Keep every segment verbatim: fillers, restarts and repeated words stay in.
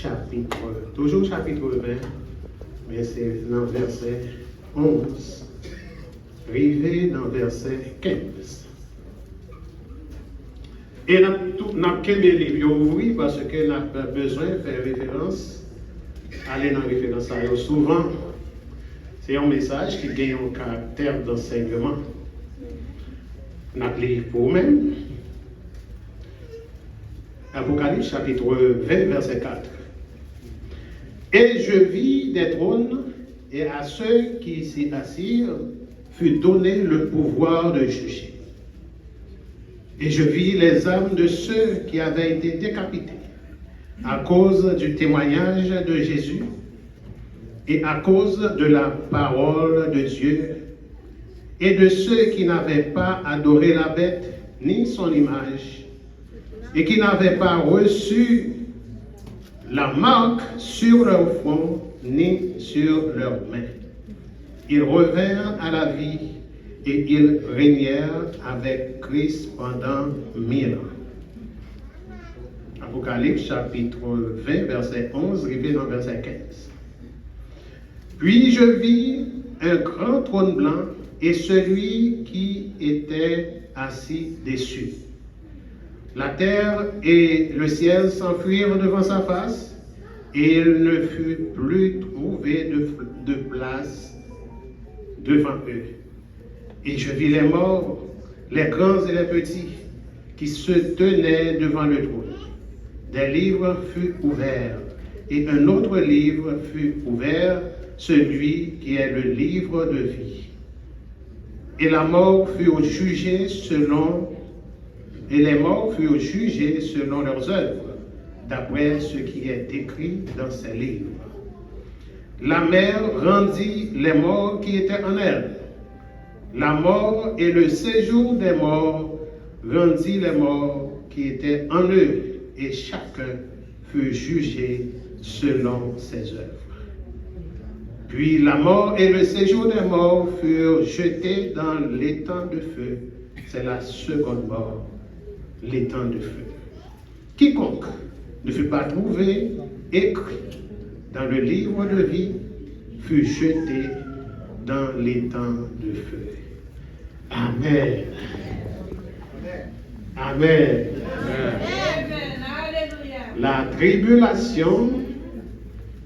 Chapit, toujou chapit ven, men se nan vèsè onz rive nan vèsè kenz. E n ap tou, n ap kenbe liv yo ouvri paske n ap bezwen fè referans, ale nan referans sa yo souvan. Se yon mesaj ki gen yon karaktè dansèyman. N ap li pou ou menm. Apocalypse chapitre vingt, verset quatre. Et je vis des trônes, et à ceux qui s'y assirent fut donné le pouvoir de juger. Et je vis les âmes de ceux qui avaient été décapités à cause du témoignage de Jésus et à cause de la parole de Dieu, et de ceux qui n'avaient pas adoré la bête ni son image, et qui n'avaient pas reçu la marque sur leur front ni sur leur main. Ils revinrent à la vie et ils régnèrent avec Christ pendant mille ans. Apocalypse chapitre vingt, verset onze, rive nan verset quinze. Puis je vis un grand trône blanc et celui qui était assis dessus. La terre et le ciel s'enfuirent devant sa face, et il ne fut plus trouvé de, de place devant eux. Et je vis les morts, les grands et les petits, qui se tenaient devant le trône. Des livres furent ouverts, et un autre livre fut ouvert, celui qui est le livre de vie. Et la mort fut jugée selon, et les morts furent jugés selon leurs œuvres, d'après ce qui est écrit dans ces livres. La mer rendit les morts qui étaient en elle. La mort et le séjour des morts rendit les morts qui étaient en eux, et chacun fut jugé selon ses œuvres. Puis la mort et le séjour des morts furent jetés dans l'étang de feu. C'est la seconde mort, l'étang de feu. Quiconque ne fut pas trouvé écrit dans le livre de vie fut jeté dans l'étang de feu. Amen. Amen. Amen. Alelouya. La tribulation,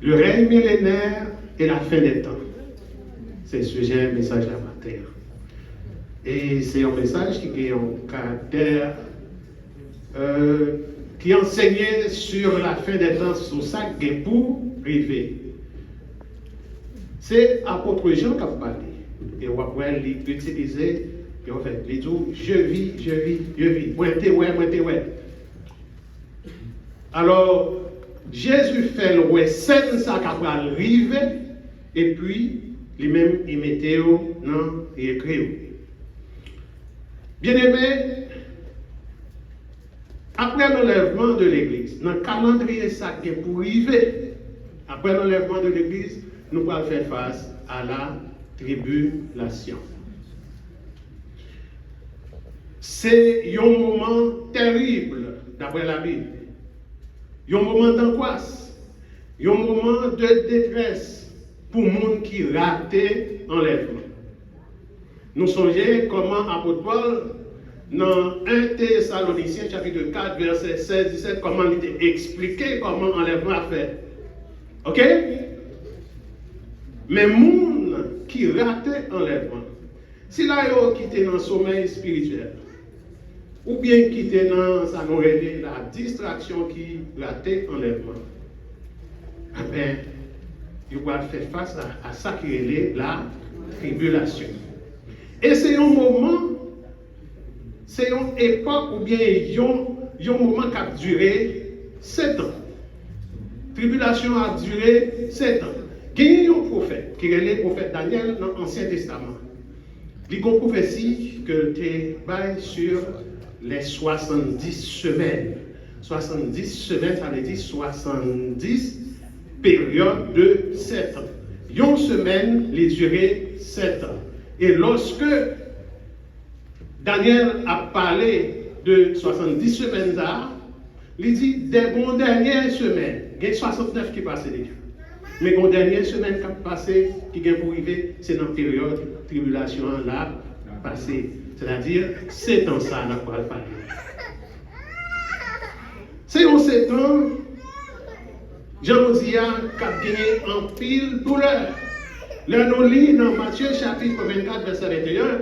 le règne millénaire et la fin des temps. Se sijè mesaj la maten an. E se yon mesaj ki gen yon karaktè euh, ki ansenye sur la fin des temps, sou sa k gen pou rive. Se apot Jan k ap pale. E w ap wè li itilize, e anfèt, li di w, je vis, je vis, je vis. Mwen te wè, mwen te wè. Alò, Jezi fè l wè sèn sa k ap pral rive, epi li menm, li mete yo nan, li ekri yo. Byeneme, apre lanlèvman de legliz, nan kalandriye sa k gen pou rive, apre lanlèvman de legliz, nou pral fè fas a la tribilasyon. Se yon moman terib, dapre Labib. Yon moman dangwas, yon moman de detrès pou moun ki rate anlèvman. Nou sonje kòman apot Pòl, nan en Tesalonisyen chapit kat, vèsè sèz, disèt, kòman li te eksplike kòman anlèvman ap fèt. Oke? Men moun ki rate anlèvman, sila yo ki te nan somèy espirityèl, oubyen ki te nan sa nou rele la distraksyon ki rate anlèvman, enben, yo pral fè fas a, a sa ki rele la tribilasyon. E se yon moman, se yon epòk oubyen yon, yon moman k ap dire sèt an. Tribilasyon an ap dire sèt an. Genyen yon pwofèt ki rele pwofèt Danyèl nan Ansyen Testaman. Li gon pwofesi ke l te bay sur les soixante-dix semaines. Soixante-dix semaines, sa vle di soixante-dix peryòd de sèt an. Yon semèn, li dire sèt an. E lòske Danyèl ap pale de soixante-dix semèn sa a, Li di, dè-, gon dènye semèn, gen swasantnèf ki pase deja. Men gon dènye semèn k ap pase, ki gen pou rive, se nan peryòd tribilasyon an l ap pase. Sètadi, setan sa a n ap pral pale. Se yon setan, jan nou di a, k ap genyen anpil doulè. Lè nou li nan Matye chapit vennkat, vèsè venteyen,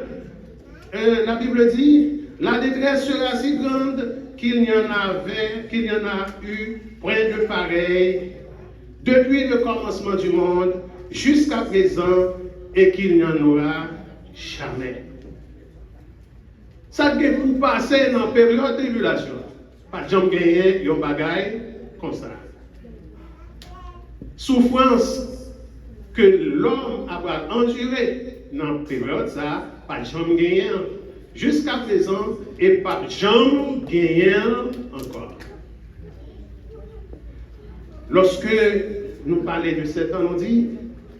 euh, la Bible dit, la détresse sera si grande qu'il n'y en avait, qu'il n'y en a eu point de pareil depuis le commencement du monde jusqu'à présent et qu'il n'y en aura jamais. Sa k gen pou pase nan peryòd tribilasyon an, pa t janm genyen yon bagay konsa. Soufrans ke lòm ap pral andire nan peryòd sa a, pa t janm genyen an jiskaprezan e p ap janm genyen an ankò. Lòske nou pale de sèt an, nou di,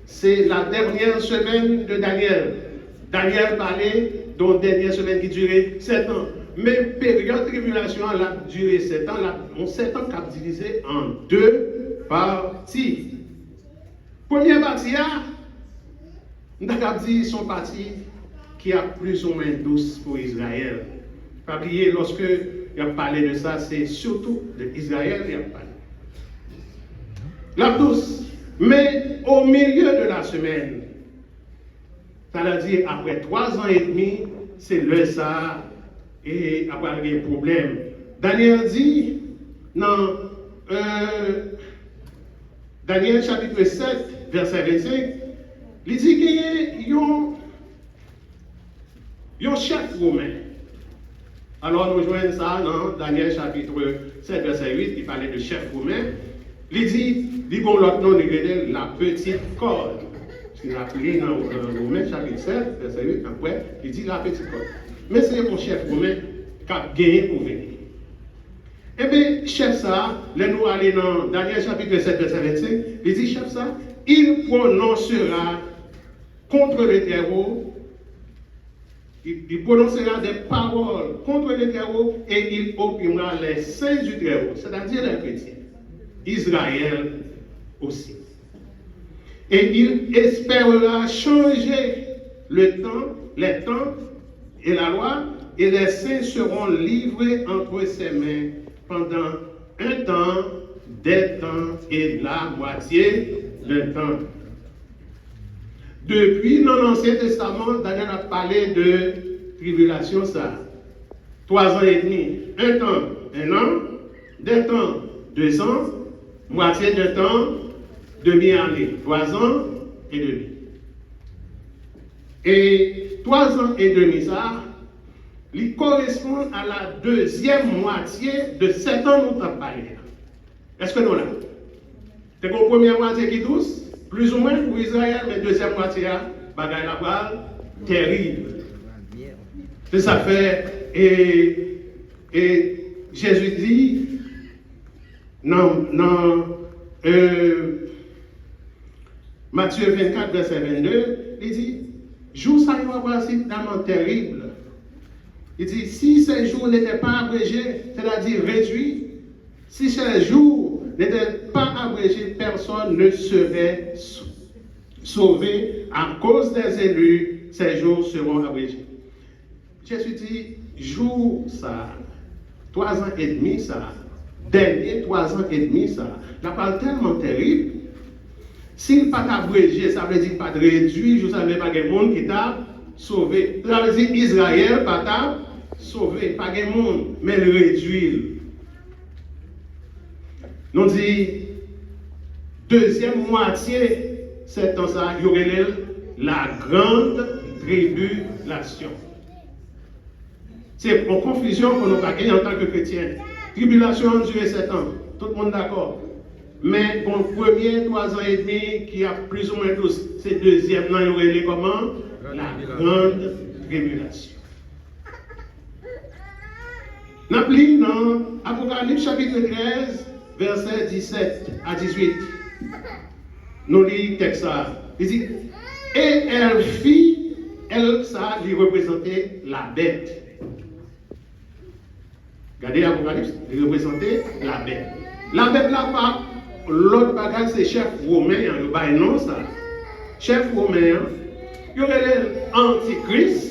se la dènyè semèn de Danyèl. Danyèl pale de yon dènyè semèn ki dire sèt an. Men peryòd tribilasyon an, l ap dire sèt an, l ap, yon sèt an k ap divize an de pati. Premye pati a, m ta kab di se yon pati ki ap plizoumwen dous pou Izrayèl. Pa bliye, lòske y ap pale de sa, se sitou de Izrayèl y ap pale. L ap dous, men au milieu de la semaine, sètadi apre twa zan edmi, se lè sa a, e ap pral gen pwoblèm. Danyèl di nan, euh, Danyèl chapit sèt, vèsè vennsenk, li di genyen yon, yon chèf women. Alò, nou jwenn sa nan Danyèl chapit sèt, vèsè uit, ki pale de chèf women. Li di, li gon lòt non, li rele la petite corde. Si n ap li nan, nan Women chapit sèt, vèsè uit, n ap wè, li di la petite corde. Men se yon chèf women k ap genyen pou vini. Ebyen, chèf sa a, lè nou ale nan Danyèl chapit sèt, vèsè vennsenk, li di chèf sa a, il prononcera contre le Très-Haut, il, il prononcera des paroles contre le Très-Haut et il opprimera les saints du Très-Haut, c'est-à-dire les chrétiens, Israël aussi. Et il espérera changer le temps, les temps et la loi, et les saints seront livrés entre ses mains pendant un temps, des temps et la moitié d'un temps. Depi nan Ansyen Testaman, Danyèl ap pale de tribilasyon sa a. Twa zan edmi, un temps, un an, des temps, deux ans, moitié d'un temps, demi ane, twa zan edmi. E twa zan edmi sa a, li koresponn a la dezyèm mwatye de sèt an nou t ap pale a. Èske nou la? Te gen yon premyè mwatye ki dous, plizoumwen pou Izrayèl, men dezyèm mwatye a, bagay la pral tèrib. Se sa k fè, e, e Jezi di nan, nan, e, Matye vennkat, vèsè vennde, li di, jou sa yo ap pral sifizman tèrib. Li di, si ces jours n'étaient pas abrégés, c'est-à-dire réduits, si ces jours n'étaient pas abrégés, personne ne serait s-, sauvé. À cause des élus, ces jours seront abrégés. Jezi di, jou sa a, twa zan edmi sa a, dènye twa zan edmi sa a, l ap pral tèlman tèrib, si l pa t abreje, sa vle di l pa t redui jou sa a, men pa gen moun ki t ap sove. Sa vle di Izrayèl pa t ap sove, pa gen moun, men l redui l. Nou di, dezyèm mwatye sèt an sa a, yo rele l la grande tribulation. Se yon konfizyon pou nou pa genyen antanke kretyen. Tribilasyon an dire sèt an. Tout moun dakò. Men, bon, premye twa zan edmi ki ap plizoumwen dous, se dezyèm nan, yo rele kòman? La grande tribulation. N ap li nan Apokalips chapit trèz, vèsè disèt a dizuit. Nou li tèks sa a. Li di, e èl fi, èl sa a, li reprezante labèt. Gade Apokalips, li reprezante labèt. Labèt la pa lòt bagay, se chèf women an, yo bay non sa. Chèf women an, yo rele l Antikris,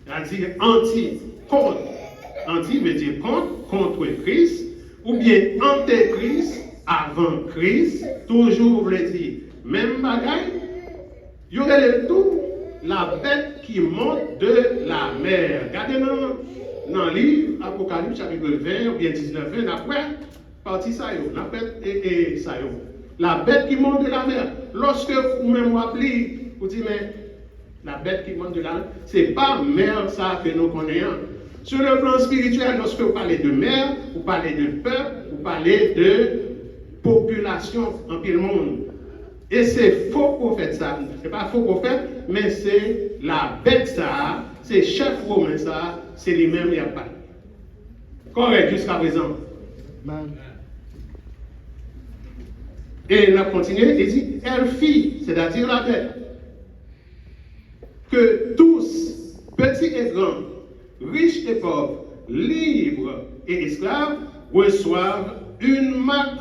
sa di anti, kont. Anti vle di kont, contre Christ, oubyen antekris, avan Kris, toujou vle di menm bagay. Yo rele l tou la bête qui monte de la mer. Gade nan, nan liv Apokalips chapit ven oubyen diznèf ven, n ap wè pati sa yo, n ap wè e, e, sa yo. La bête qui monte de la mer. Lòske ou menm w ap li, ou di, men, la bête qui monte de la mer, se pa mè sa ke nou konnen an. Sur le plan spirituel, lorsque vous parlez de mer, vous parlez de peuple, vous parlez de population, anpil moun. E se fo pwofèt sa, se pa fo pwofèt, men se labèt sa, se chèf women sa, se li menm y ap pale. Kòrèk jiska prezan. E n ap kontinye, li di, elle fit, c'est-à-dire la bête, que tous, petits et grands, riches et pauvres, libres et esclaves, reçoivent une marque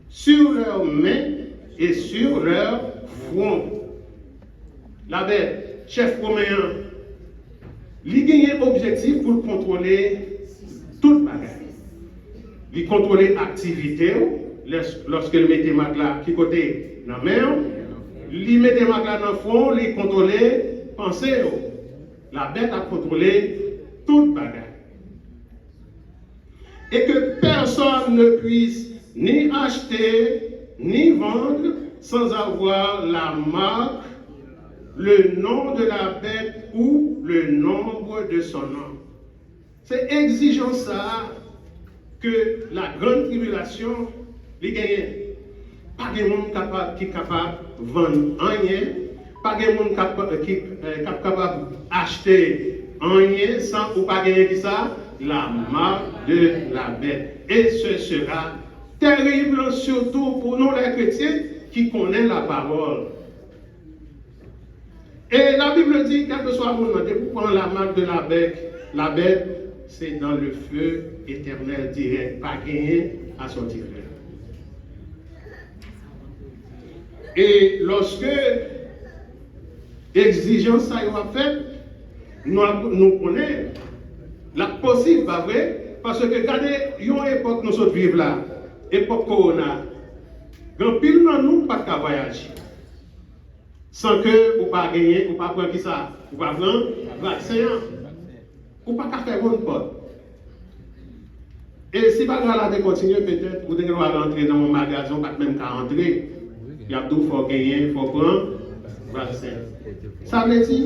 sur leurs mains et sur leur front. Labèt, chèf women an, li genyen objektif pou l kontwole tout bagay. Li kontwole aktivite w, lès-, lòske l mete mak la ki kote? Nan men w. Li mete mak la nan fwon w, li kontwole panse w. Labèt ap kontwole tout bagay. Et que personne ne puisse ni acheter, ni vendre sans avoir la marque, le nom de la bête ou le nombre de son an. Se egzijans sa a ke la grande tribulation li genyen. Pa gen moun kapab, ki kapab vann anyen, pa gen moun kap-, ki, eh, kap kapab achte anyen san ou pa genyen ki sa? La marque de la bête. Et ce sera terrible, surtout pour nous les chrétiens qui connaissons la parole. E la Bib di, kèlkeswa moun nan, depi w pran la marque de la bête, la bête, c'est dans le feu éternel direct, pa genyen a sòti fè. E lòske egzijans sa yo ap fèt, nou ap, nou konnen l ap posib, pa vre? Paske gade yon epòk nou sot viv la, epòk kowona. Gen anpil nan nou pa t ka vwayaje. San ke ou pa genyen, ou pa pran kisa? Ou pa pran vaksen an. Ou pa ka fè moun pòt. E si bagay la te kontinye, petèt, ou te gen dwa al antre nan yon magazen, ou pa t menm ka antre. Y ap di w fò w genyen, fò w pran vaksen. Sa vle di,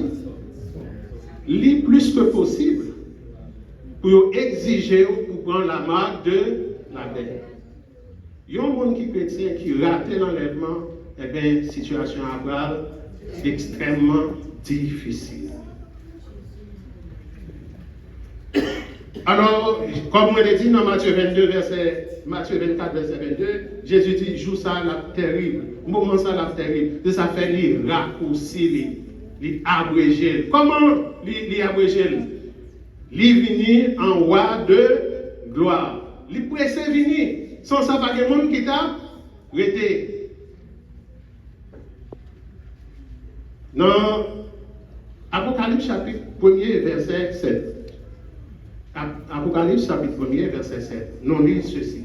li plis ke posib pou yo egzije w pou pran la marque de la bête. Yon moun ki kretyen, ki rate lanlèvman, enben, sitiyasyon an pral ekstrèmman difisil. Alò, kòm mwen te di nan Matye vennde, vèsè, Matye vennkat, vèsè vennde, Jezi di, jou sa a l ap tèrib, moman sa a l ap tèrib. Se sa fè li rakousi li, li abreje l. Kòman li, li abreje l? Li vini an wa de glwa. Li prese vini. San sa, pa gen moun ki t ap rete. Nan Apokalips chapit premye, vèsè sèt. Ap-, Apokalips chapit premye, vèsè sèt. Nou li sesi.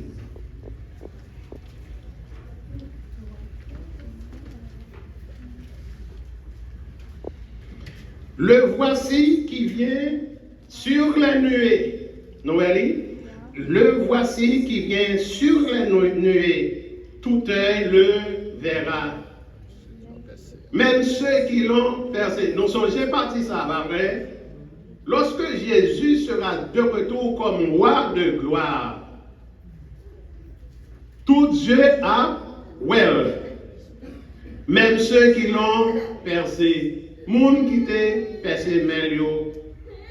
Le voici qui vient sur les nuées. Nou wè li? Le voici qui vient sur les nu-, nuées. Tout œil le verra. Même ceux qui l'ont percé. Nou sonje pati sa, pa vre? Lorsque Jésus sera de retour comme roi de gloire, tout zye ap wè l. Menm ceux qui l'ont percé. Moun ki te pèse men l yo,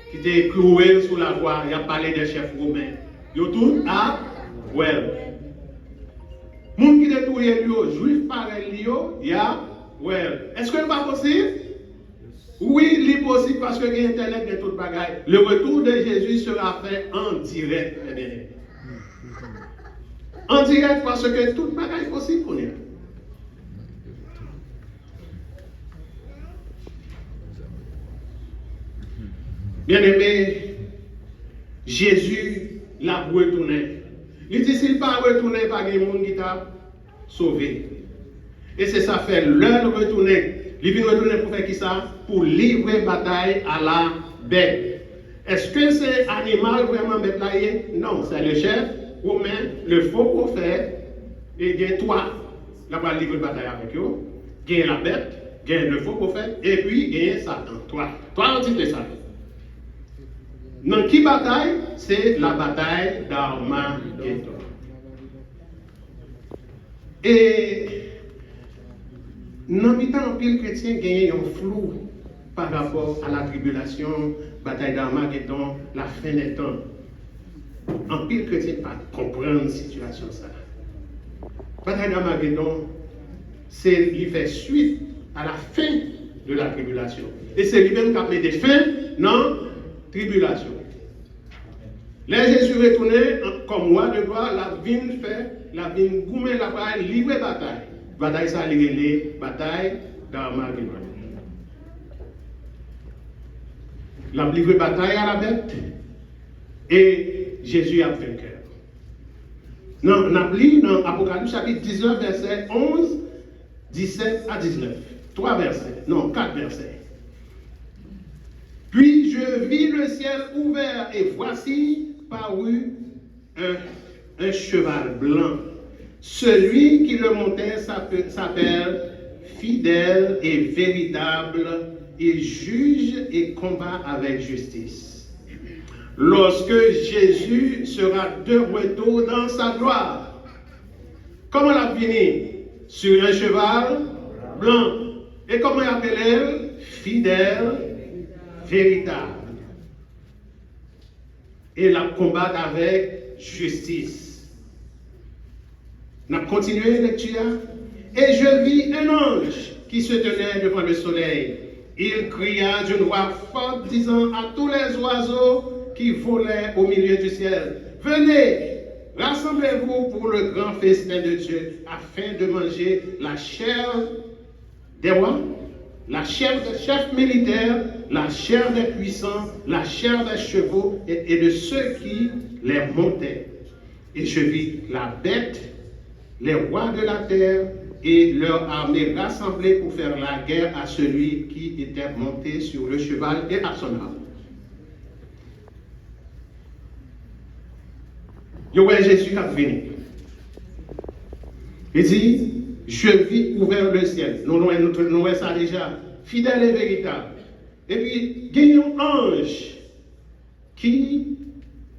ki te klouwe l sou lakwa, y ap pale de chèf women. Yo tout ap wè l. Moun ki te touye l yo, jwif parèy li yo, y ap wè l. Èske l pa posib? Wi, li posib paske gen entènèt, gen tout bagay. Le retour de Jésus sera fait en direct, mes bien-aimés. En direct, paske tout bagay posib kounye a. Bien-aimé, Jezi, l ap retounen. Li di, si l pa retounen, pa gen moun ki t ap sove. E se sa fè, lè l retounen, li vin retounen pou fè kisa? Pou livre batay a la bèt. Èske se animal vrèman bèt la ye? Non, c'est le chef romain, le faux prophète, e gen twa. L ap pral livre batay avèk yo. Gen la bèt, gen le faux prophète, epi gen Satan. Twa, twa antite sa yo. Nan ki batay? Se la batay d'Armagedon. E nan mitan anpil kretyen genyen yon flou pa rapò a la tribilasyon, batay d'Armagedon, la fin des temps. Anpil kretyen pa konprann sitiyasyon sa a. Batay d'Armagedon, se li fè swit a la fin de la tribilasyon. E se li menm k ap mete fen nan tribilasyon. Lè Jezi retounen an- kòm wa de glwa, l ap vin fè, l ap vin goumen, l ap pral livre batay. Batay sa a li rele batay d'Armagedon. L ap livre batay a la bèt e Jezi ap venkè. Nan, n ap li nan Apokalips chapit diznèf, vèsè onz, disèt a diznèf. Twa vèsè, non, kat vèsè. Puis je vis le ciel ouvert, et voici parut un, un cheval blanc. Celui qui le montait s'appe- s'appelle Fidèle et Véritable, il juge et combat avec justice. Lorsque Jésus sera de retour dans sa gloire, kòman l ap vini? Sur un cheval blanc. E kòman y ap rele l? Fidèle, Véritable. E l ap konbat avèk jistis. N ap kontinye lekti a. Et je vis un ange qui se tenait devant le soleil. Il cria d'une voix forte, disant à tous les oiseaux qui volaient au milieu du ciel, venez, rassemblez-vous pour le grand festin de Dieu, afin de manger la chair des rois, la chair des chefs militaires, la chair des puissants, la chair des chevaux et, et de ceux qui les montaient. Et je vis la bête, les rois de la terre et leur armée rassemblés pour faire la guerre à celui qui était monté sur le cheval et à son armée. Yo wè Jezi k ap vini. Li di, je vis ouvert le ciel. Nou, nou, nou, nou wè sa deja. Fidèle e veritab. Epi, gen yon anj ki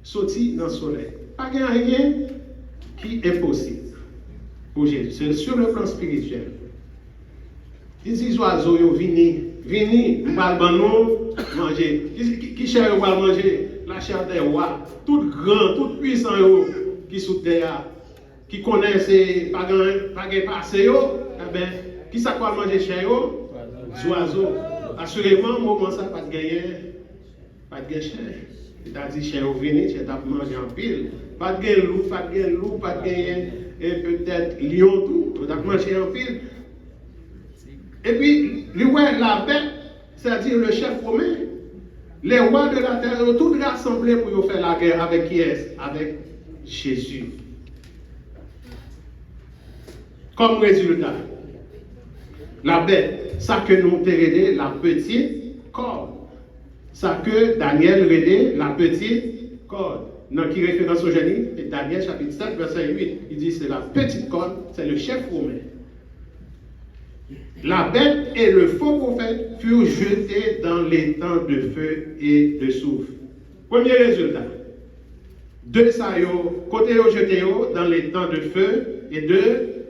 soti nan solèy. Pa gen anyen ki enposib pou Jezi. Se sur le plan spirituel. Li di zwazo yo, vini, vini, m pral ban nou manje. Ki, ki, ki chè yo pral manje? La chair des rois. Tout gran, tout pwisan yo ki sou tè a, ki konnen se pa gen, pa gen pase yo, enben, ki sa k pral manje chè yo? Zwazo. Asireman, moman sa pa t genyen, pa t gen chen. Se ta di chen yo vini, chen t ap manje anpil. Pa t gen loup, pa t gen loup, pa t genyen, e petèt lyon tou, yo t ap manje anpil. Epi, li wè la bèt, c'est-à-dire le chef romain, les rois de la terre, yo tout rasanble pou yo fè lagè avèk kiyès? Avèk Jezi. Kòm rezilta, la bèt, sa ke nou te rele la petite corne, sa ke Danyèl rele la petite corne. Nan ki referans nou jwenn li? E Danyèl chapit sèt, vèsè uit. Li di, c'est la petite corne, c'est le chef romain. La bête et le faux prophète furent jetés dans l'étang de feu et de soufre. Premye rezilta, de sa yo, kote yo jete yo? Dans l'étang de feu et de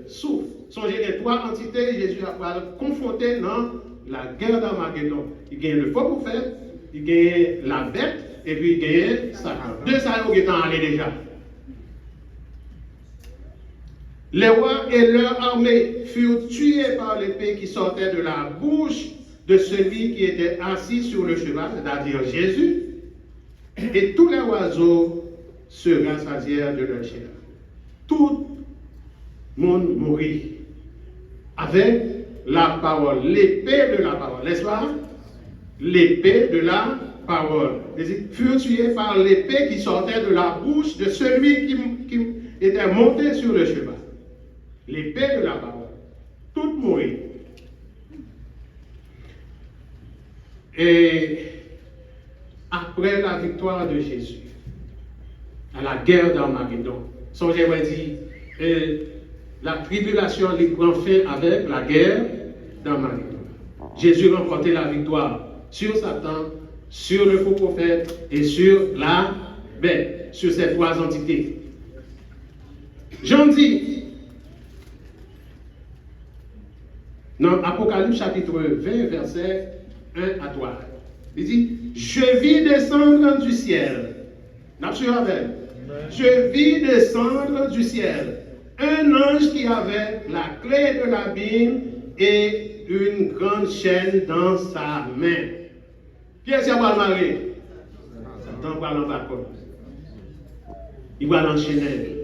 soufre. Sonje gen twa antite Jezi ap pral konfwonte nan lagè d'Armagedon. Li gen le faux prophète, li gen la bèt, epi li gen Satan. De sa yo gentan ale deja. Les rois et leurs armées furent tués par l'épée qui sortait de la bouche de celui qui était assis sur le cheval, c'est-à-dire Jésus, et tous les oiseaux se rassasièrent de leur chair. Tout moun mouri avec la parole, l'épée de la parole, n'est-ce pas? L'épée de la parole. Ils furent tués par l'épée qui sortait de la bouche de celui qui, qui était monté sur le cheval. L'épée de la parole. Tout mouri. Et après la victoire de Jésus, à la guerre d'Armagédon, sonje mwen di, euh, la tribulation li pran fin avec la guerre d'Armagédon. Jésus remporte la victoire sur Satan, sur le faux prophète et sur la bête, sur ces trois entités. Jan di, nan Apokalips chapit ven, vèsè en a twa, li di, Je vis descendre du ciel. N ap swiv avè m. Je vis descendre du ciel un ange qui avait la clé de l'abîme et une grande chaîne dans sa main. Kiyès y ap pral mare? Satan pral anba kòd. Li pral anchennen.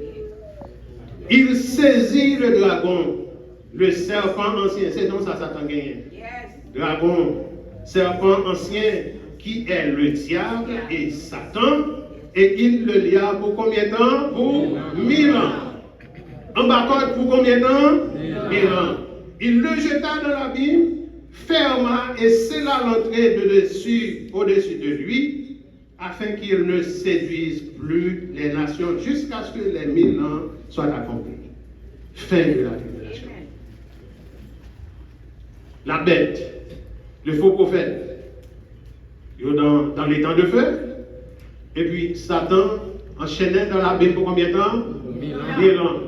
Il saisit le dragon, le serpent ancien. Se non sa Satan genyen. Dragon, serpent ancien, qui est le diable et Satan, et il le lia pour combien de temps? Pour mille ans. Anba kòd pour combien de temps? Mille ans. Il le jeta dans l'abîme, ferma et scella l'entrée de dessus, au-dessus de lui, afin qu'il ne séduise plus les nations jusqu'à ce que les mille ans soient accomplis. Fin de la tribulation. La bête, le faux prophète, yo dans, dans l'étang de feu, epi Satan anchennen dans l'abîme pour combien de temps? Mille ans. Mille ans.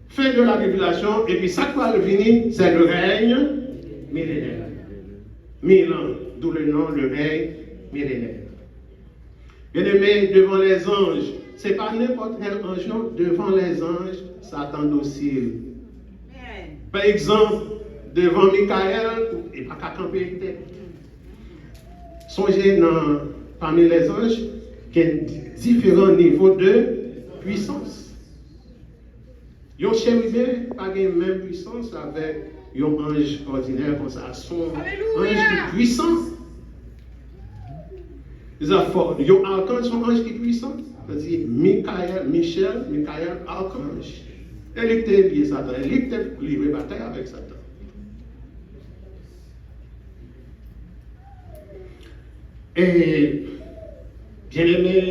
Fin de la tribulation, epi sa k pral vini, c'est le règne millénaire. Mille ans, d'où le nom le règne millénaire. Bien-aimé, devant les anges, se pa nenpòt kèl anj non, devant les anges, Satan dosil. Pa egzanp, devan Mikayèl, li pa ka kanpe tèt. Sonje nan, pami lèzanj, gen diferan nivo de pwisans. Yon cheriben pa gen menm pwisans avèk yon anj òdinè konsa. Se yon anj ki pwisan. Yon akanj, se yon anj ki pwisan. Sa di Mikayèl, Michèl, Mikayèl, akanj. E li k te lye Satan, e li k te livre batay avèk Satan. E, byeneme,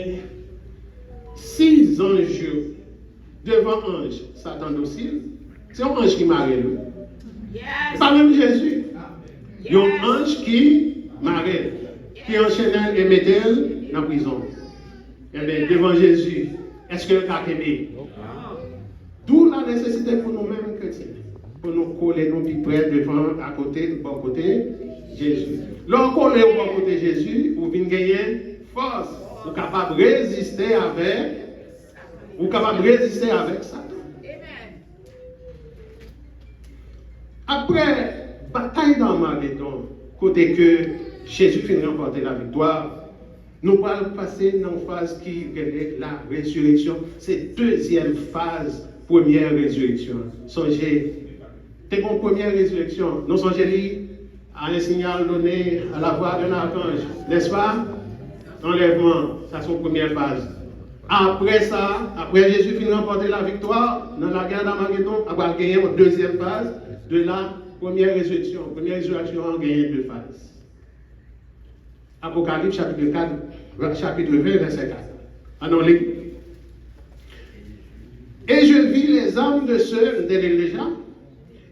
si zanj yo devan anj, Satan dosil, se yon anj ki mare l, wi. Se pa menm Jezi. Yon anj ki mare l, ki anchennen l e mete l nan prizon. Ebyen, devan Jezi, èske l ka kenbe? D'où la nécessité pou nou menm kretyen, pou nou kole nou pi prè devan, akote, bò kote Jezi. Lè w kole w bò kote Jezi, ou vin genyen fòs. Ou kapab reziste avèk, ou kapab reziste avèk Satan. Apre batay nan Amagedon, kote ke Jezi fin ranpòte laviktwa, nou pral pase nan yon faz ki rele la rezireksyon. Se dezyèm faz premyè rezireksyon an. Sonje, te gen yon premyè rezireksyon. Nou sonje li, à un signal donné à la voix d'un archange, n'est-ce pas? Anlèvman, sa se yon premyè faz. Apre sa, apre Jezi fin ranpòte laviktwa nan lagè d'Amagedon, ap pral genyen yon dezyèm faz de la premyè rezireksyon. Premyè rezireksyon an genyen de faz. Apokalips chapit kat, chapit ven, vèsè kat. Ann nou li. Et je vis les âmes de ceux, m te li l deja.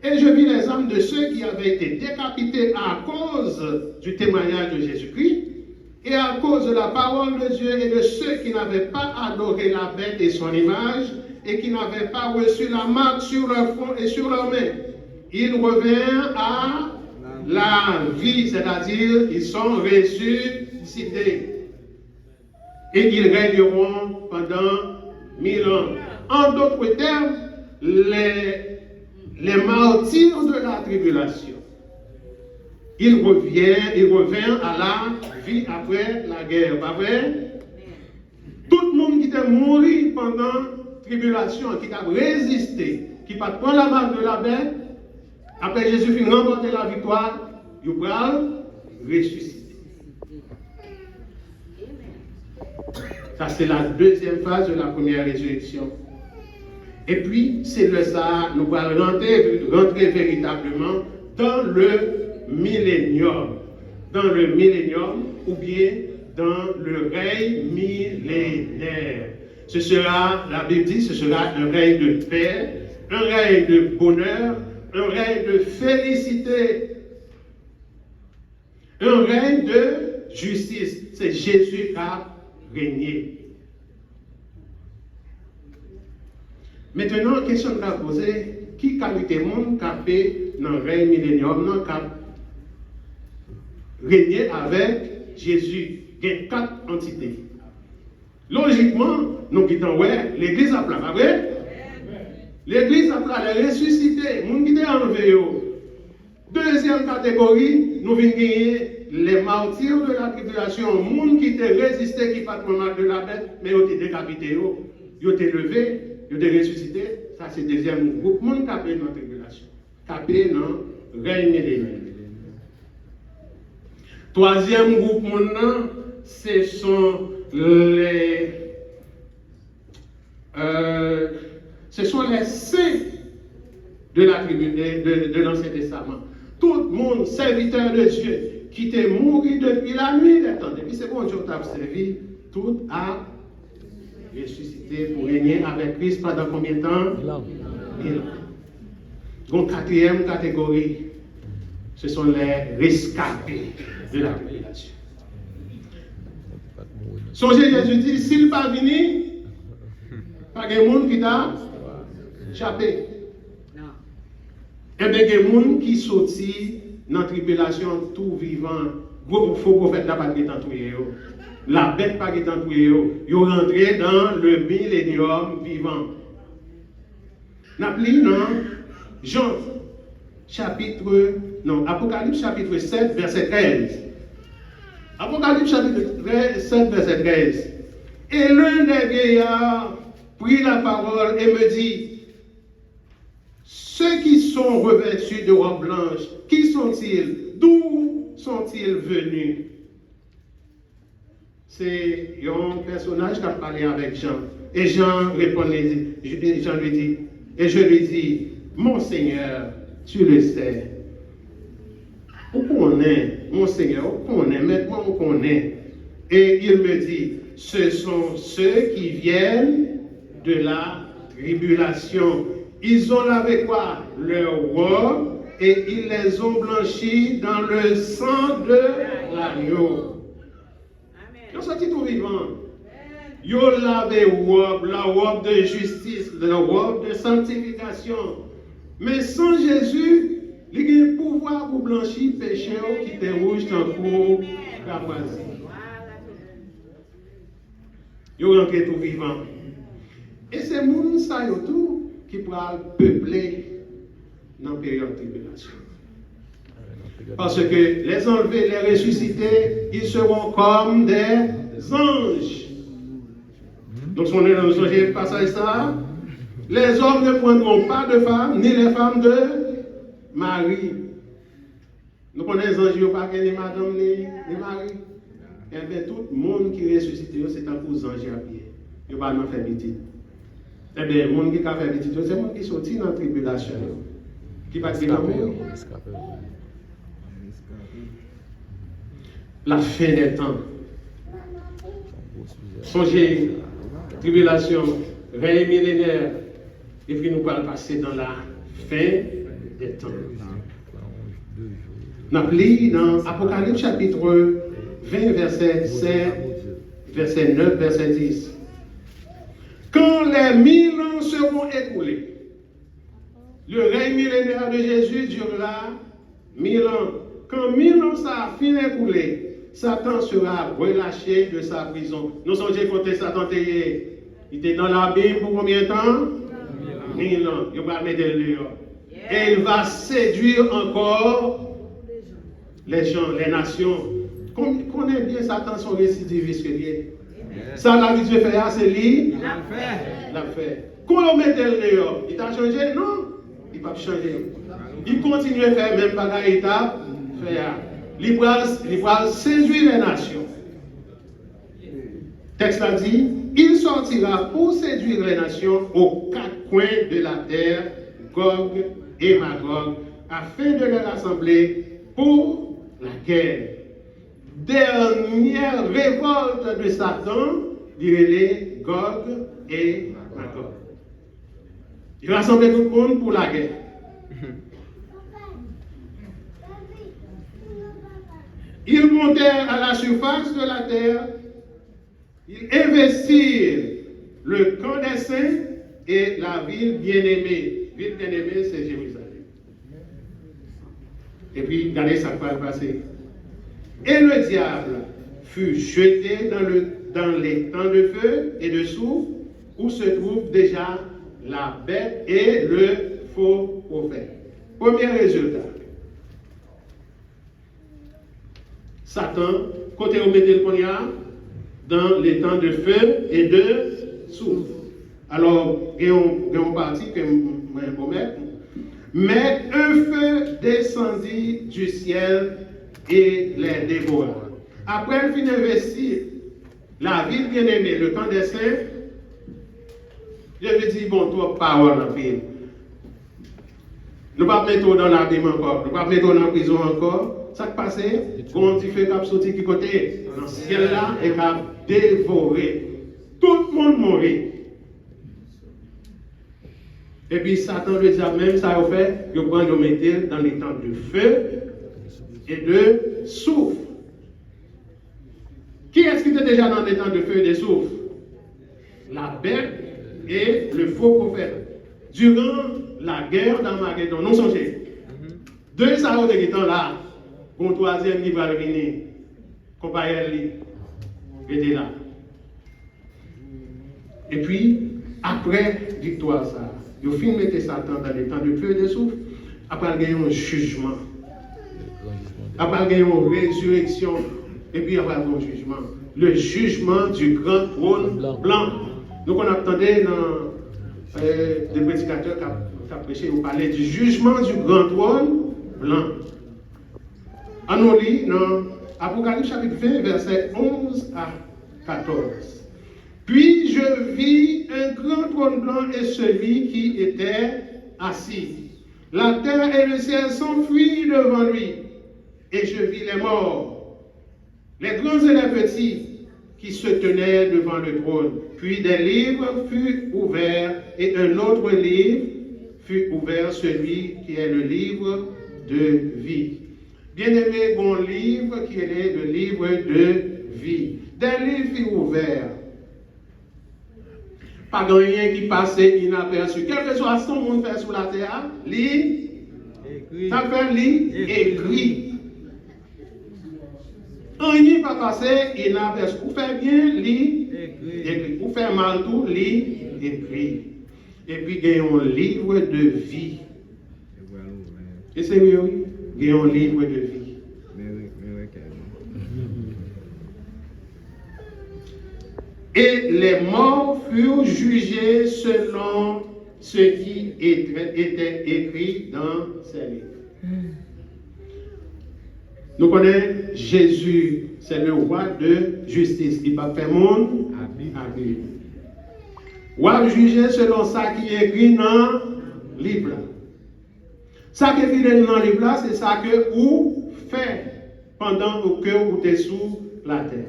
Et je vis les âmes de ceux qui avaient été décapités à cause du témoignage de Jésus-Christ, et à cause de la parole de Dieu, et de ceux qui n'avaient pas adoré la bête et son image, et qui n'avaient pas reçu la marque sur leur front et sur leur main. Ils revinrent à la vie, c'est-à-dire ils sont ressuscités. Et ils régneront pendant mille ans. En d'autres termes, les, les martyrs de la tribulation, Il revient, il revient à la vie après la guerre, pa vre? Tout moun ki te mouri pandan tribilasyon, ki t ap reziste, ki pa t pran la mark de la bèt, apre Jezi fin ranpòte laviktwa, yo pral resisite. Sa se la dezyèm faz de la premyè rezirèksyon. Epi, se lè sa a, nou pral rantre, rantre veritableman dans le millénium. Dans le millénium oubyen dans le règne millénaire. Ce sera, la Bible dit, ce sera un règne de paix, un règne de bonheur, un règne de félicité. Un règne de justice. Se Jezi k ap renye. Mentenan, kesyon n ka poze, ki kalite moun k ape nan rèy milenyòm nan k ap renye avèk Jezi? Gen kat antite. Lojikman, nou gentan wè, legliz ap la, pa vre? Legliz ap la, lè resisite, moun ki te anlve yo. Dezyèm kategori, nou vin genyen les martyrs de la tribulation, moun ki te reziste, ki pa t pran mark de la bèt, men yo te dekapite yo, yo te leve, yo te resisite. Sa se dezyèm gwoup moun k ape nan tribilasyon, k ape nan rèy milenyè. Twazyèm gwoup moun nan, ce sont les, euh, ce sont les saints de la tribu de, de, de l'Ancien Testament. Tout moun, sèvitè de Dye, ki te mouri depi la nuit des temps, depi se Bondye w t ap sèvi, tout ap resisite pou renye avèk Kris pandan konbyen tan? Mil an. Mil an. Gon katriyèm kategori, ce sont les rescapés de la tribulation. Sonje Jezi di, si l pa vini, pa gen moun ki ta chape. Ebyen, gen moun ki soti nan tribilasyon tou vivan. Gwo fo pwofèt la pa t gentan touye yo. Labèt pa gentan touye yo. Yo rantre dans le millénium vivant. N ap li nan Jan, chapitre, non, Apokalips chapitre sept, verset treize. Apocalypse chapitre treize, sept, verset treize. Et l'un des vieillards prit la parole et me dit, ceux qui sont revêtus de robes blanches, qui sont-ils? D'où sont-ils venus? Se yon pèsonaj k ap pale avèk Jan. E Jan reponn li, Jan lui dit, et je lui dis, mon Seigneur, tu le sais. Ou konnen, mon Seigneur, ou konnen, mèt mwen, ou konnen. Et il me dit, ce sont ceux qui viennent de la tribulation. Ils ont lavé quoi? Leurs robes et ils les ont blanchies dans le sang de l'agneau. Yo soti tou vivan. Yo lave wòb, la robe de justice, la robe de sanctification. Men san Jezi, li gen pouvwa pou blanchi peche w ki te wouj tankou kramwazi. Yo rantre tou vivan. E se moun sa yo tou ki pral peple nan peryòd tribilasyon. Parce que les enlevés, les ressuscités, ils seront comme des anges. Donk, si nou sonje pasaj sa, les hommes ne prendront pas de femme, ni les femmes de mari. Nou konnen zanj yo pa gen ni madanm ni, ni mari. Enben, tout moun ki resisite yo, se tankou zanj y ap ye. Yo pa nan fè pitit. Enben, moun ki ka fè pitit yo, se moun ki soti nan tribilasyon yo, ki pa t gen lanmou. La fin des temps. Sonje, tribilasyon, rèy milenè, epi nou pral pase dans la fin des temps. N ap li nan Apokalips chapitre vingt, verset sept, verset neuf, verset dix. Quand les mille ans seront écoulés, le règne millénaire de Jésus durera mille ans. Quand mille ans sa a fin écoulé, Satan sera relâché de sa prison. Nou sonje kote Satan te ye? Li te dans l'abîme pou konbyen tan? Mil an. Yo pral mete l deyò. Et il va séduire encore les gens, les nations. Kon- Konnen byen Satan se yon residivis ke li ye. Sa l abitye fè a, se li l ap fè. Kon yo mete l deyò, li ta chanje? Non, li p ap chanje. Li kontinye fè menm bagay li t ap fè a. Li pral, li pral sedui lè nasyon. Texte la dit, il sortira pour séduire les nations aux quatre coins de la terre, Gog et Magog, afin de les rassembler pour la guerre. Dènyè revòlt de Satan, li rele Gog e Magog. Li rasanble tout moun pou lagè. Ils montèrent à la surface de la terre, ils investirent le camp des saints et la ville bien-aimée. Vil byeneme, se Jerizalèm. Epi, gade sa k pral pase. Et le diable fut jeté dans le, dans l'étang de feu et de soufre, où se trouvent déjà la bête et le faux prophète. Premye rezilta. Satan, kote yo mete l kounye a? Dans l'étang de feu et de soufre. Alò, gen yon, gen yon pati ke m- mwen pwomèt nou. Mais un feu descendit du ciel et les dévora. Apre l fin envesti la ville bien-aimée, le camp des saints, Jezi di, bon, twòp pawòl anpil. Nou p ap mete w nan labim ankò. Nou p ap mete w nan prizon ankò. Sa k pase? Gon dife k ap soti ki kote? Nan syèl la, e k ap devore. Tout moun mouri. Epi Satan, le dyab menm, sa yo fè? Yo pran, yo mete l dans l'étang de feu et de soufre. Kiyès ki te deja nan l'étang de feu et de soufre? La bête et le faux prophète. Durant la guerre d'Armagedon, nou sonje, de sa yo te gentan la, gon twazyèm ki pral vini, konpayèl li, rete la. Epi, apre viktwa sa a, yo fin mete Satan dans l'étang de feu et de soufre, apral gen yon jijman. Apral gen yon rezireksyon, epi apral gen yon jijman. Le jugement du grand trône blanc. Nou konn ap tande nan, euh, de predikatè k ap, k ap preche, yo pale du jugement du grand trône blanc. Ann nou li nan Apocalypse chapitre vingt, verset onze à quatorze. Puis je vis un grand trône blanc et celui qui était assis. La terre et le ciel s'enfuirent devant lui, et je vis les morts, les grands et les petits, qui se tenaient devant le trône. Puis des livres furent ouverts, et un autre livre fut ouvert, celui qui est le livre de vie. Byeneme, gon liv ki rele le livre de vie. Des livres furent ouverts. Pa gen anyen ki pase inapèsi. Kèlkeswa sa yon moun fè sou latè a, li, sa fè li ekri. Anyen pa pase inapèsi. Ou fè byen, li ekri. Ou fè mal tou, li ekri. Epi gen yon livre de vie. E serye, wi. Gen yon livre de vie. Et les morts furent jugés selon ce qui était écrit dans ces livres. Nou konnen Jezi, se le roi de justice. Li p ap fè moun abi. W ap jije selon sa ki ekri nan liv la. Sa ki ekri nan liv la, se sa ke ou fè pandan ke ou te sou latè.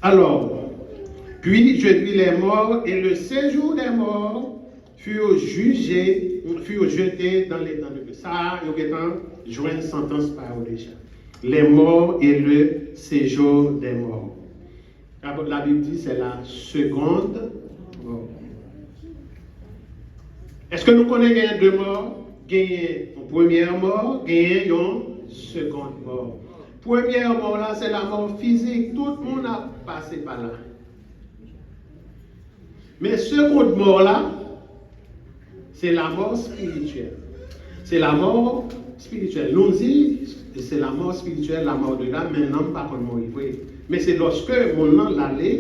Alors, puis je vis les morts, et le séjour des morts furent jugés, furent jetés dans l'étang de feu. Sa a, yo gentan jwenn santans pa yo deja. Les morts et le séjour des morts. La, la Bible dit c'est la seconde mort. Èske nou konnen genyen de mò? Genyen yon premyè mò, genyen yon segond mò. Premyè mò la, se lamò fizik. Tout moun ap pase pa la. Men segond mò la, se lamò espirityèl. Se lamò espirityèl. Nou di, se lamò espirityèl, lamò de l'âme, men nanm pa konn mouri vre. Men se lòske moun nan l ale,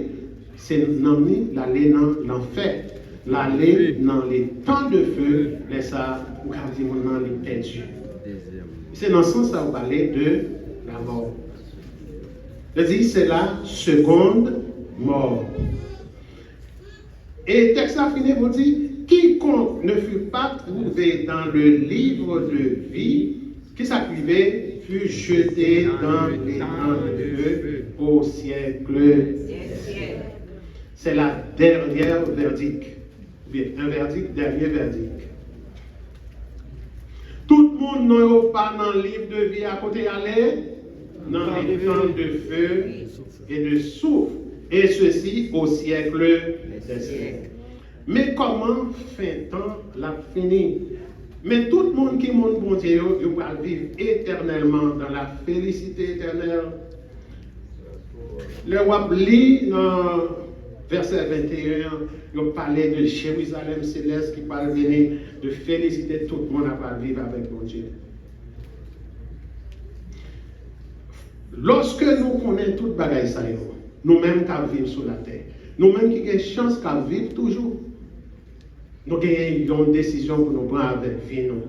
se nanm li, l ale nan lanfè. L ale nan letan de fe, lè sa, ou ka di moun nan li pèdi. Se nan sans sa ou pale de lamò. Li di, c'est la seconde mort. E tèks la fini pou di, quiconque ne fut pas trouvé dans le livre de vie, ki sa k rive, fut jeté dans l'étang de feu au siècle des siècles. C'est la dernière verdict. Oubyen, un verdict, dernier verdict. Tout moun non yo pa nan liv de vi a, kote y ale? Nan letan de fe e de souf, et ceci au siècle des siècles. Men kòman fen tan l ap fini? Men tout moun ki moun Bondye yo, yo pral viv etènèlman dans la félicité éternelle. Lè w ap li nan vèsè venteyen an, yo pale de Jerizalèm selès ki pral vini, de felisite tout moun ap pral viv avèk Bondye. Lòske nou konnen tout bagay sa yo, nou menm k ap viv sou latè, nou menm ki gen chans k ap viv toujou, nou genyen yon desizyon pou nou pran avèk vi nou.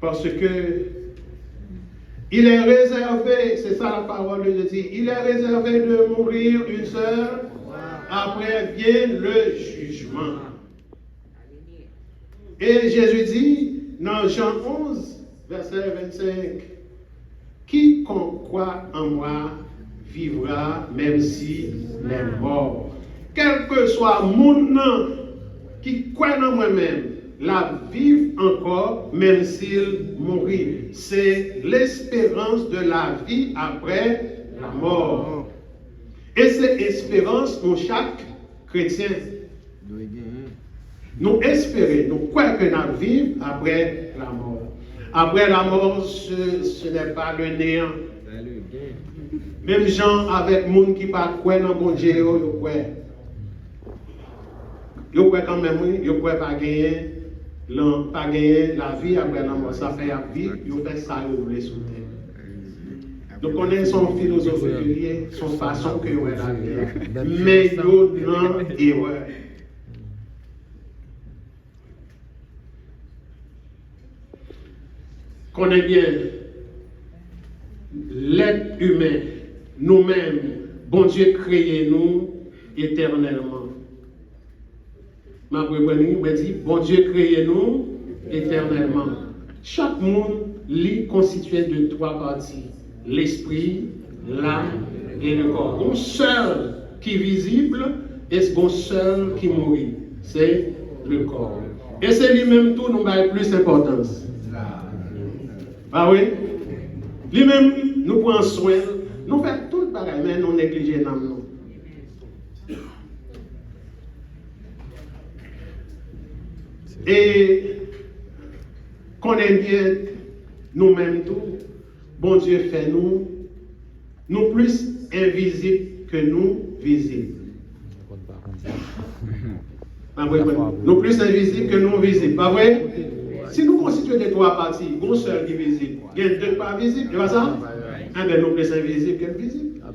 Parce que il est réservé, c'est ça la parole de Dieu dit, il est réservé de mourir une seule, après vient le jugement. E Jezi di nan Jan onz, vèsè vennsenk, Quiconque croit en moi vivra même s'il est mort. Kèlkeswa moun nan ki kwè nan mwen menm, l ap viv ankò, menm si l mouri. Se l'espérance de la vie après la mort. E se esperans nou chak kretyen. Nou espere, nou kwè ke n ap viv apre lamò. Après la mort, ce, ce n'est pas le néant. Menm jan avèk moun ki pa kwè nan Bondye yo, yo kwè. Yo kwè kanmenm, wi, yo kwè pa genyen, lan, pa genyen lavi apre lanmò. Sa fè y ap viv, yo fè sa yo vle sou tè. Nou konnen se yon filozofi ke li ye, se yon fason ke yo wè lavi a. Men yo nan erè. Konnen byen, lèt imen, nou menm, Bondye kreye nou etènèlman. M ap reprann li, mwen di, Bondye kreye nou etènèlman. Chak moun, li konstitye de twa pati, lespri, lam e le kò. Gon sèl ki vizib, e gon sèl ki mouri. Se le kò. E se li menm tou nou bay plis enpòtans. Pa vre? Li menm, nou pran swen l, nou fè tout bagay, men nou neglije nanm nou. E konnen byen, nou menm tou, Bondye fè nou, nou plis envizib ke nou vizib. Pa vre, nou plis envizib ke nou vizib, pa vre? Si nou konstitye de twa pati, gon sèl ki vizib, gen de k pa vizib, e pa sa? Enben, nou plis envizib ke n vizib.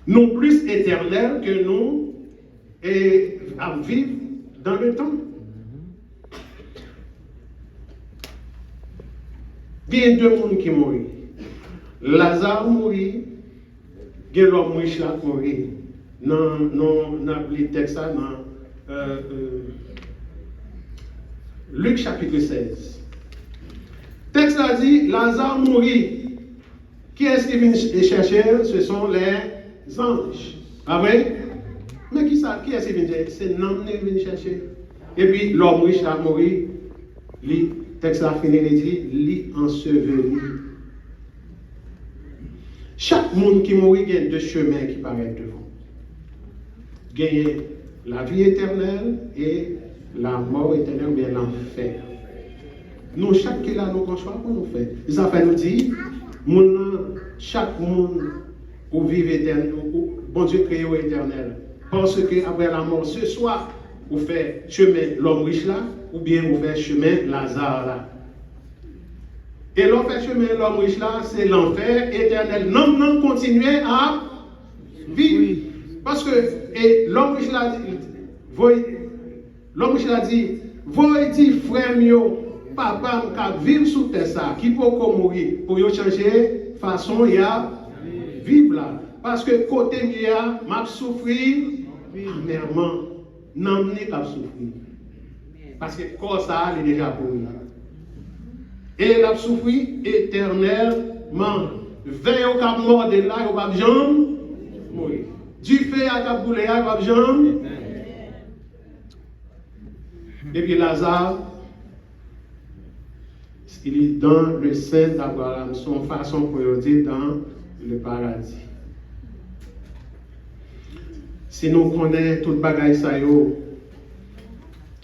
Nou plis etènèl ke nou e ap viv dans le temps. Gen de moun ki mouri. Laza mouri, gen lòm rich la mouri. Nan, nan, n ap li tèks la nan euh, euh, Lik chapit sèz. Tèks la di, Laza mouri. Kiyès ki vin ch- chèche l? Ce sont les anges. Pa vre? Men kisa, kiyès ki vin chèche? Se nanm li vin chèche. Epi lòm rich la mouri. Li, tèks la fini, li di, li anseveli. Chak moun ki mouri gen de chemen ki parèt devan. Genyen lavi etènèl e lamò etènèl oubyen lanfè. Nou chak ki la, nou gon chwa pou nou fè. Se sa fè nou di, moun nan, chak moun Ou viv etènèl, ou, ou, Bondye kreye w etènèl. Paske apre lanmò, se swa ou fè chemen lòm rich la, oubyen ou fè chemen Laza la. E lè w fè chemen lòm rich la, se lanfè etènèl. Nanm nan kontinye ap viv. Paske, e lòm rich la di, voye, lòm rich la di, voye di frè m yo, papa m k ap viv sou tè sa, ki poko mouri, pou yo chanje fason y ap viv la. Paske kote m ye a, m ap soufri amèman. Nanm li k ap soufri. Paske kò sa a, li deja pouri. E l ap soufri etènèlman. Vè yo k ap mòde l la, yo p ap janm mouri. Dife a k ap boule a, yo p ap janm. Epi Laza, il est dans le sein d'Abraham. Se yon fason pou yo di dans le paradis. Si nou konnen tout bagay sa yo,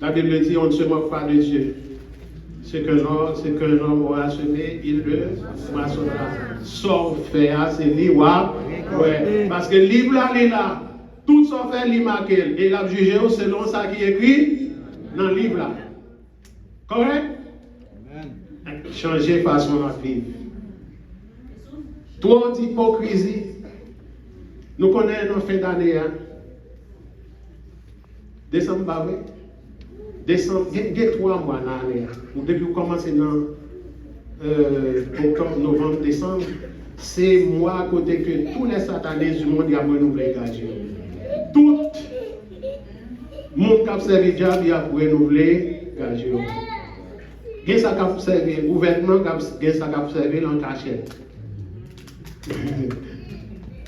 la Bible dit, on ne se moque pas de Dieu. Ce qu'un homme, ce qu'un homme aura semé, il le moissonnera. Sa w fè a, se li w ap wè. Paske liv la, li la. Tout sa w fè, li make l. E l ap jije w selon sa ki ekri nan liv la. Kòrèk? Chanje fason n ap viv. Twò dipokrizi. Nou konnen nan fen dane a, desanm pa vre? Desanm, gen, gen twa mwa nan ane a. Ou depi w kòmanse nan, euh, oktòb, novanm, desanm, se mwa kote ke tous les satanistes du monde y ap renouvle gaj yo. Tout moun k ap sèvi dyab, y ap renouvle gaj yo. Gen sa k ap sèvi gouvènman, k ap, gen sa k ap sèvi l an kachèt.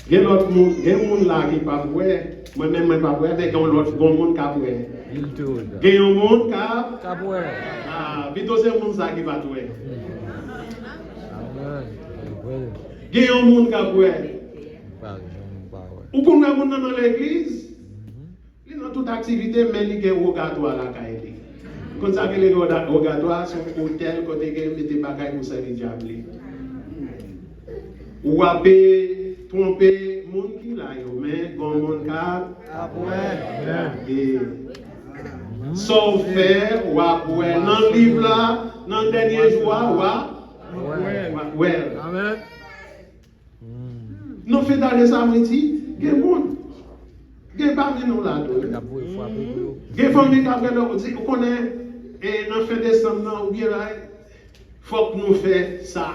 Gen lòt moun, gen moun la ki p ap wè, mwen menm mwen p ap wè, men gen yon lòt bon moun k ap wè. Gen yon moun k ap, ah, pito se moun sa ki pa t wè. Gen yon moun k ap wè. Ou konn wè moun nan nan legliz? Li nan tout aktivite, men li gen wogatwa lakay li. Konn sa k rele woga-, wogatwa? Se yon otèl kote gen mete bagay pou sèvi dyab li. W ape twonpe moun ki la yo, men gon moun k ap wè. E sa w fè, w ap wè nan liv la, nan dènye jou a, w ap, w ap wè. Nan fen dane sa, mwen di, gen moun, gen pami nou la tou, wi. Gen fanmi k ap rele w, di, ou konnen, e, nan fen desanm nan, oubyen la, fòk nou fè sa.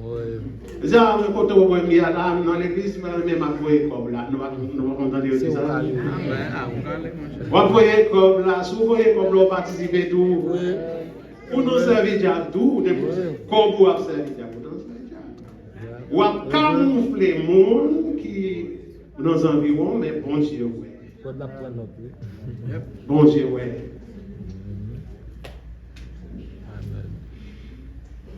Wi. Di, a, men kote w wè m ye a la, m nan legliz, men m ap voye kòb la. Nou pa, nou pa konn tande yo di sa? W ap voye kòb la, si w voye kòb la, w patisipe tou. Wi. Ou nan sèvi dyab tou, ou te, kòb ou ap sèvi dyab, ou nan sèvi dyab. W ap kamoufle moun ki nan zanviwon, men Bondye wè. Bondye wè.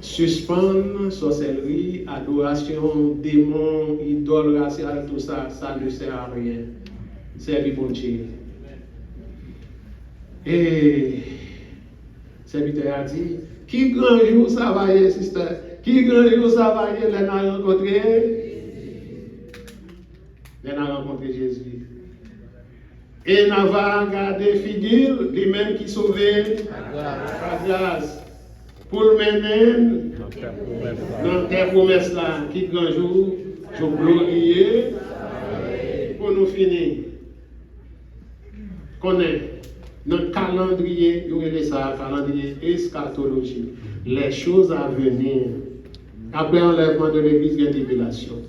Sispann sòsèlri, adorasyon demon, idòl rasyal, tout sa, ça ne sert à rien. Sèvi Bondye. E Sèvitè a di, ki gran jou sa va ye, sistè? Ki gran jou sa va ye lè n a rankontre, lè n a rankontre Jezi? E n a va gade figi l, li menm ki sove pa gras, pou l mennen n nan tè pwomès la. Ki gran jou, jou gloriye pou nou fini. Konnen, nan kalandriye, yo rele sa kalandriye eskatolojik, les choses à venir. Apre anlèvman de legliz, gen tribilasyon.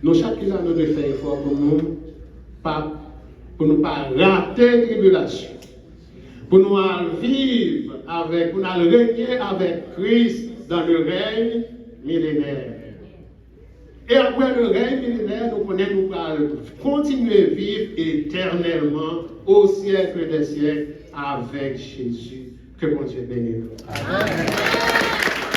Nou chak ki la, nou dwe fè efò pou nou pa, pou nou pa rate tribilasyon. Pou nou al viv avèk, pou nou al renye avèk Kris dans le règne millénaire. E apre le règne millénaire, nou konnen nou pral kontinye viv etènèlman, au siècle des siècles, avec Jésus. Ke Bondye beni nou. Amèn.